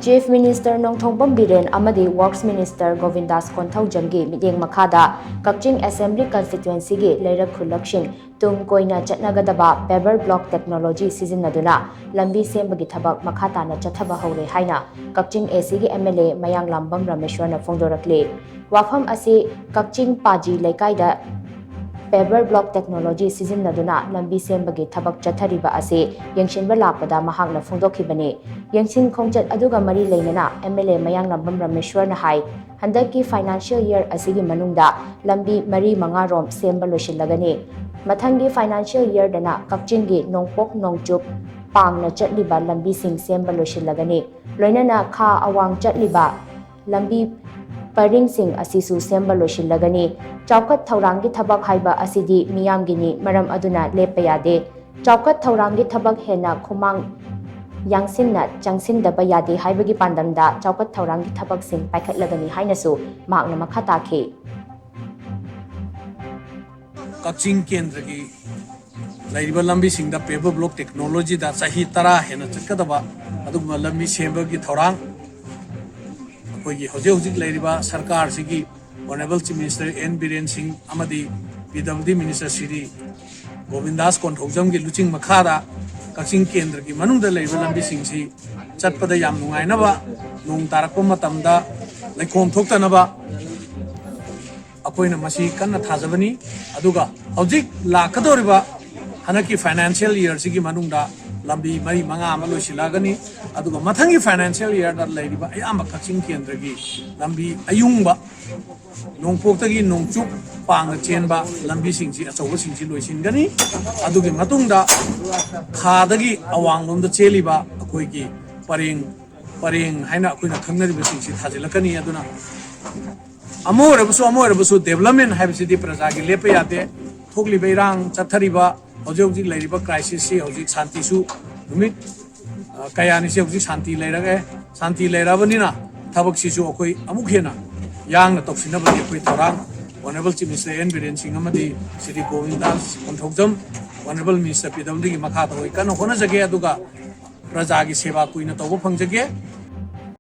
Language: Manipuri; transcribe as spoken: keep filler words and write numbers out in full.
Chief Minister ꯅꯣꯡꯊꯣꯝꯕꯝ ꯕꯤꯔꯦꯟ ꯑꯃꯗꯤ Works Minister ꯒꯣꯕꯤꯟꯗꯥꯁ ꯀꯣꯟꯊꯧꯖꯝꯒꯤ ꯃꯤꯠꯌꯦꯡ ꯃꯈꯥꯗ ꯀꯛꯆꯤꯡ Assembly Constituencyꯒꯤ ꯂꯩꯔꯛ ꯈꯨꯜꯂꯛꯁꯤꯡ ꯇꯨꯡ ꯀꯣꯏꯅ ꯆꯠꯅꯒꯗꯕ paver block technology ꯁꯤꯖꯤꯟꯅꯗꯨꯅ ꯂꯝꯕꯤ ꯁꯦꯝꯕꯒꯤ ꯊꯕꯛ ꯃꯈꯥ ꯇꯥꯅ ꯆꯠꯊꯕ ꯍꯧꯔꯦ ꯍꯥꯏꯅ ꯀꯛꯆꯤꯡ ACꯒꯤ MLA ꯃꯌꯥꯡꯂꯥꯝꯕꯝ ꯔꯥꯃꯦꯁ꯭ꯋꯔꯅ ꯐꯣꯡꯗꯣꯔꯛꯂꯤ꯫ ꯋꯥꯐꯝ ꯑꯁꯤ ꯀꯛꯆꯤꯡ ꯄꯥꯖꯤ ꯂꯩꯀꯥꯏꯗ paver block technology ꯁꯤꯖꯤꯟꯅꯗꯨꯅ ꯂꯝꯕꯤ ꯁꯦꯝꯕꯒꯤ ꯊꯕꯛ ꯆꯠꯊꯔꯤꯕ ꯑꯁꯤ ꯌꯦꯡꯁꯤꯟꯕ ꯂꯥꯛꯄꯗ ꯃꯍꯥꯛꯅ ꯐꯣꯡꯗꯣꯛꯈꯤꯕꯅꯤ꯫ ꯌꯦꯡꯁꯤꯟ ꯈꯣꯡꯆꯠ ꯑꯗꯨꯒ ꯃꯔꯤ ꯂꯩꯅꯅ MLA ꯃꯌꯥꯡꯂꯥꯝꯕꯝ ꯔꯥꯃꯦꯁ꯭ꯋꯔꯅ ꯍꯥꯏ, ꯍꯟꯗꯛꯀꯤ financial year ꯑꯁꯤꯒꯤ ꯃꯅꯨꯡꯗ ꯂꯝꯕꯤ ꯃꯔꯤ ꯃꯉꯥ ꯔꯣꯝ ꯁꯦꯝꯕ ꯂꯣꯏꯁꯤꯜꯂꯒꯅꯤ꯫ ꯃꯊꯪꯒꯤ financial yearꯗꯅ ꯀꯛꯆꯤꯡꯒꯤ ꯅꯣꯡꯄꯣꯛ ꯅꯣꯡꯆꯨꯞ ꯄꯥꯡꯅ ꯆꯠꯂꯤꯕ ꯂꯝꯕꯤꯁꯤꯡ ꯁꯦꯝꯕ ꯂꯣꯏꯁꯤꯜꯂꯒꯅꯤ꯫ ꯂꯣꯏꯅꯅ ꯈꯥ ꯑꯋꯥꯡ ꯆꯠꯂꯤꯕ ꯂꯝꯕꯤ ꯄꯔꯤꯡꯁꯤꯡ ꯑꯁꯤꯁꯨ ꯁꯦꯝꯕ ꯂꯣꯏꯁꯤꯜꯂꯒꯅꯤ꯫ ꯆꯥꯎꯈꯠ ꯊꯧꯔꯥꯡꯒꯤ ꯊꯕꯛ ꯍꯥꯏꯕ ꯑꯁꯤꯗꯤ ꯃꯤꯌꯥꯝꯒꯤꯅꯤ, ꯃꯔꯝ ꯑꯗꯨꯅ ꯂꯦꯞꯄ ꯌꯥꯗꯦ꯫ ꯆꯥꯎꯈꯠ ꯊꯧꯔꯥꯡꯒꯤ ꯊꯕꯛ ꯍꯦꯟꯅ ꯈꯨꯃꯥꯡ ꯌꯥꯡꯁꯤꯟꯅ ꯆꯪꯁꯤꯟꯗꯕ ꯌꯥꯗꯦ ꯍꯥꯏꯕꯒꯤ ꯄꯥꯟꯗꯝꯗ ꯆꯥꯎꯈꯠ ꯊꯧꯔꯥꯡꯒꯤ ꯊꯕꯛꯁꯤꯡ ꯄꯥꯏꯈꯠꯂꯒꯅꯤ ꯍꯥꯏꯅꯁꯨ ꯃꯍꯥꯛꯅ ꯃꯈꯥ ꯇꯥꯈꯤ꯫ ꯀꯛꯆꯤꯡ ꯀꯦꯟꯗ꯭ꯔꯒꯤ ꯂꯩꯔꯤꯕ ꯂꯝꯕꯤꯁꯤꯡꯗ paver block technologyꯗ ꯆꯍꯤ ꯇꯔꯥ ꯍꯦꯟꯅ ꯆꯠꯀꯗꯕ ꯑꯗꯨꯒꯨꯝꯕ ꯂꯝꯕꯤ ꯁꯦꯝꯕꯒꯤ ꯊꯧꯔꯥꯡ ꯑꯩꯈꯣꯏꯒꯤ ꯍꯧꯖꯤꯛ ꯍꯧꯖꯤꯛ ꯂꯩꯔꯤꯕ ꯁꯔꯀꯥꯔꯁꯤꯒꯤ Honourable Chief Minister N Biren ꯁꯤꯡ ꯑꯃꯗꯤ PWD Minister ꯁ꯭ꯔꯤ ꯒꯣꯕꯤꯟꯗꯥꯁ ꯀꯣꯟꯊꯧꯖꯝꯒꯤ ꯂꯨꯆꯤꯡ ꯃꯈꯥꯗ ꯀꯛꯆꯤꯡ ꯀꯦꯟꯗ꯭ꯔꯒꯤ ꯃꯅꯨꯡꯗ ꯂꯩꯔꯤꯕ ꯂꯝꯕꯤꯁꯤꯡꯁꯤ ꯆꯠꯄꯗ ꯌꯥꯝ ꯅꯨꯡꯉꯥꯏꯅꯕ, ꯅꯣꯡ ꯇꯥꯔꯛꯄ ꯃꯇꯝꯗ ꯂꯩꯈꯣꯝ ꯊꯣꯛꯇꯅꯕ ꯑꯩꯈꯣꯏꯅ ꯃꯁꯤ ꯀꯟꯅ ꯊꯥꯖꯕꯅꯤ꯫ ꯑꯗꯨꯒ ꯍꯧꯖꯤꯛ ꯂꯥꯛꯀꯗꯧꯔꯤꯕ ꯍꯟꯗꯛꯀꯤ financial yearꯁꯤꯒꯤ ꯃꯅꯨꯡꯗ ꯂꯝꯕꯤ ꯃꯔꯤ ꯃꯉꯥ ꯑꯃ ꯂꯣꯏꯁꯤꯜꯂꯛꯑꯒꯅꯤ꯫ ꯑꯗꯨꯒ ꯃꯊꯪꯒꯤ financial yearꯗ ꯂꯩꯔꯤꯕ ꯑꯌꯥꯝꯕ ꯀꯛꯆꯤꯡ ꯀꯦꯟꯗ꯭ꯔꯒꯤ ꯂꯝꯕꯤ ꯑꯌꯨꯡꯕ, ꯅꯣꯡꯄꯣꯛꯇꯒꯤ ꯅꯣꯡꯆꯨꯞ ꯄꯥꯡꯅ ꯆꯦꯟꯕ ꯂꯝꯕꯤꯁꯤꯡꯁꯤ, ꯑꯆꯧꯕꯁꯤꯡꯁꯤ ꯂꯣꯏꯁꯤꯟꯒꯅꯤ꯫ ꯑꯗꯨꯒꯤ ꯃꯇꯨꯡꯗ ꯈꯥꯗꯒꯤ ꯑꯋꯥꯡꯂꯣꯝꯗ ꯆꯦꯜꯂꯤꯕ ꯑꯩꯈꯣꯏꯒꯤ ꯄꯔꯦꯡ ꯄꯔꯦꯡ ꯍꯥꯏꯅ ꯑꯩꯈꯣꯏꯅ ꯈꯪꯅꯔꯤꯕꯁꯤꯡꯁꯤ ꯊꯥꯖꯤꯜꯂꯛꯀꯅꯤ꯫ ꯑꯗꯨꯅ ꯑꯃ ꯑꯣꯏꯔꯕꯁꯨ ꯑꯃ ꯑꯣꯏꯔꯕꯁꯨ development ꯍꯥꯏꯕꯁꯤꯗꯤ ꯄ꯭ꯔꯖꯥꯒꯤ ꯂꯦꯞꯄ ꯌꯥꯗꯦ꯫ ꯊꯣꯛꯂꯤꯕ ꯏꯔꯥꯡ, ꯆꯠꯊꯔꯤꯕ ꯍꯧꯖꯤꯛ ꯍꯧꯖꯤꯛ ꯂꯩꯔꯤꯕ crisisꯁꯤ ꯍꯧꯖꯤꯛ ꯁꯥꯟꯇꯤꯁꯨ ꯅꯨꯃꯤꯠ ꯑ, ꯀꯌꯥꯅꯤꯁꯦ ꯍꯧꯖꯤꯛ ꯁꯥꯟꯇꯤ ꯂꯩꯔꯒ, ꯁꯥꯟꯇꯤ ꯂꯩꯔꯕꯅꯤꯅ ꯊꯕꯛꯁꯤꯁꯨ ꯑꯩꯈꯣꯏ ꯑꯃꯨꯛ ꯍꯦꯟꯅ ꯌꯥꯡꯅ ꯇꯧꯁꯤꯟꯅꯕꯒꯤ ꯑꯩꯈꯣꯏ ꯊꯧꯔꯥꯡ Honourable Chief Minister N Biren ꯁꯤꯡ ꯑꯃꯗꯤ ꯁ꯭ꯔꯤ ꯒꯣꯕꯤꯟꯗꯥꯁ ꯀꯣꯟꯊꯧꯖꯝ, Honourable Minister PWDꯒꯤ ꯃꯈꯥꯗ ꯑꯩꯈꯣꯏ ꯀꯟꯅ ꯍꯣꯠꯅꯖꯒꯦ꯫ ꯑꯗꯨꯒ ꯄ꯭ꯔꯖꯥꯒꯤ ꯁꯦꯕꯥ ꯀꯨꯏꯅ ꯇꯧꯕ ꯐꯪꯖꯒꯦ꯫